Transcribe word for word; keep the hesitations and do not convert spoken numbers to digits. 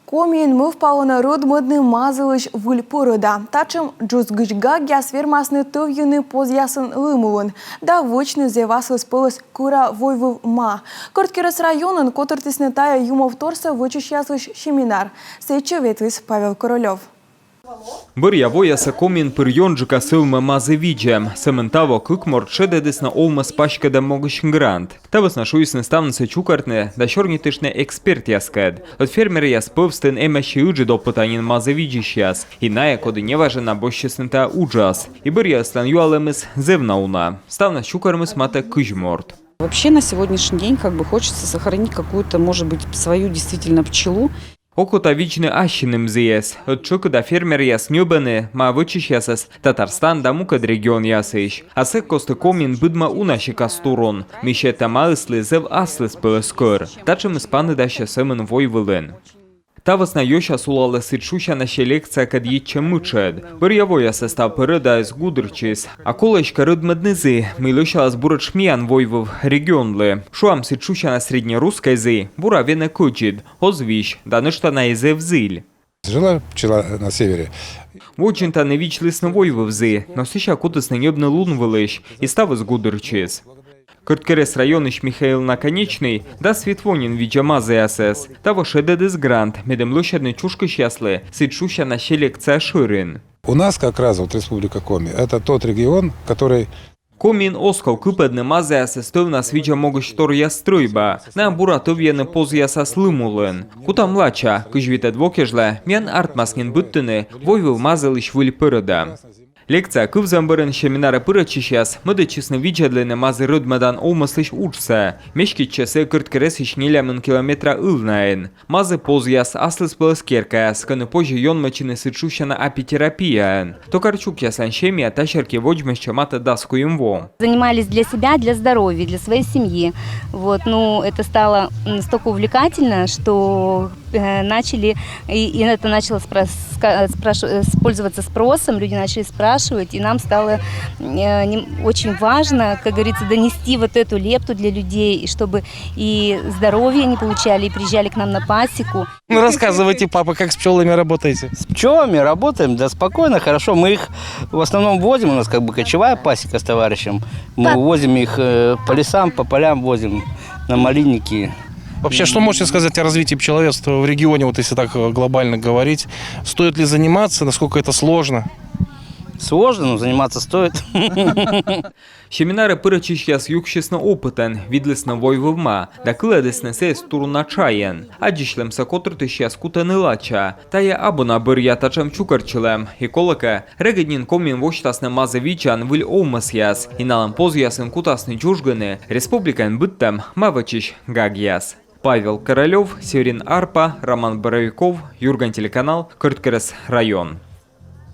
Комиын мӧвпалӧны рӧдмӧдны мазылысь выль пӧрӧда. Татшӧм джузгысь гагъяс вермасны тӧвйыны позъясын лым улын да вӧчны зэв аслыспӧлӧс кӧра войвыв ма. Кӧрткерӧс районын котыртісны тайӧ юмовторсӧ вӧчысьяслысь семинар. Сэтчӧ ветліс Павел Королёв. Бӧръя воясӧ Комиын пыр ёнджыка сӧлмӧ мазі видзӧм. Сӧмын таво кык морт шедӧдісны овмӧс паськӧдӧм могысь грант. Та вӧсна шуисны ставнысӧ чукӧртны да сёрнитыштны экспертъяскӧд. Ӧд фермеръяс пӧвстын эмӧсь и ыджыд опыта нин мазі видзысьяс. И найӧ, коді неважӧн на босьтчисны та уджас. И бӧръяыслӧн юалӧмыс зэв на уна. Ставнас чукӧрмис матӧ кызь морт. Вообще на сегодняшний день как бы хочется сохранить какую-то, может быть, свою действительно пчелу. Окота видзны ассьыным зіӧс. Ӧд тшӧкыда фермеръяс ньӧбӧны ма вӧчысьясӧс Татарстан да мукӧд регионъясысь. А сэк кості Комиын быдмӧ уна сикас турун, мый сетӧ маыслы зэв аслыспӧлӧс кӧр. Татшӧмыс паныдасьӧ сӧмын войвылын. Та вӧсна ёся сулалӧ сідз шусяна селекциякӧд йитчӧм мытшӧд. Бӧръя воясӧ став пӧрӧдаыс гудыртчис. А колӧ эськӧ рӧдмӧдны зі, мый лӧсялас буретш миян войвыв регионлы. Шуам, сідз шусяна среднерусскӧй зі бура венӧ кӧдзыд, оз вись да нӧшта на и зэв зіль. Жила пчела на севере. Водзын тані видзлісны войвыв зі, но сэсся кутісны ньӧбны лун вылысь, и ставыс гудыртчис. Кӧрткерӧс районысь Михаил Наконечный дас вит во нин видзӧ мазіясӧс. Таво шедӧдіс грант, медым лӧсьӧдны чушкысьяслы сідз шусяна селекция шӧрин. У нас как раз вот Республика Коми, это тот регион, который Комиын оз ков кыпӧдны мазіясӧс тӧвнас видзӧм могысь торъя стрӧйба. Найӧ бура тӧвйӧны позъясас лым улын. Кутам лача, кызь витӧд во кежлӧ миян артмас нин быдтыны войвыв мазылысь выль пӧрӧда. Лекция кывзӧм бӧрын семинарӧ пырӧдчысьяс мӧдӧдчисны видзӧдлыны мазі рӧдмӧдан овмӧслысь уджсӧ. Меститчӧ сійӧ Кӧрткерӧсысь нелямын километра ылнаын. Мазі позъяс аслыспӧлӧс керкаяс, кӧні позьӧ ёнмӧдчыны сідз шусяна апитерапияӧн. Токарчукъяслӧн семья та серти водзмӧстчӧ матӧ дас куим во. Занимались для себя, для здоровья, для своей семьи. Вот, ну, это стало настолько увлекательно, что э, начали, и, и это начало спра- ска- спраш- э, пользоваться спросом, люди начали спрашивать, и нам стало э, очень важно, как говорится, донести вот эту лепту для людей, и чтобы и здоровье они получали, и приезжали к нам на пасеку. Ну, рассказывайте, папа, как с пчелами работаете? С пчелами работаем, да, спокойно, хорошо. Мы их в основном возим, у нас как бы кочевая пасека с товарищем. Мы Так. Возим их э, по лесам, по полям возим на малинники. Вообще, что можете сказать о развитии пчеловодства в регионе, вот если так э, глобально говорить? Стоит ли заниматься, насколько это сложно? Сложно, но заниматься стоит. Семинарӧ пырӧдчысьяс юксисны опытӧн, видлісны войвыв ма да кылӧдісны сійӧс туруна тшайӧн. Аддзысьлӧмсӧ котыртысьяс кутӧны лача. Тайӧ абу на бӧръя татшӧм чукӧртчылӧм. И колӧкӧ, регыд нин Комиын восьтасны мазі видзан выль овмӧсъяс, и налӧн позъясын кутасны дзужгыны республикаын быдтӧм ма вӧчысь гагъяс. Павел Королёв, Северин Арпа, Роман Боровиков, Юрган телеканал, Кӧрткерӧс район.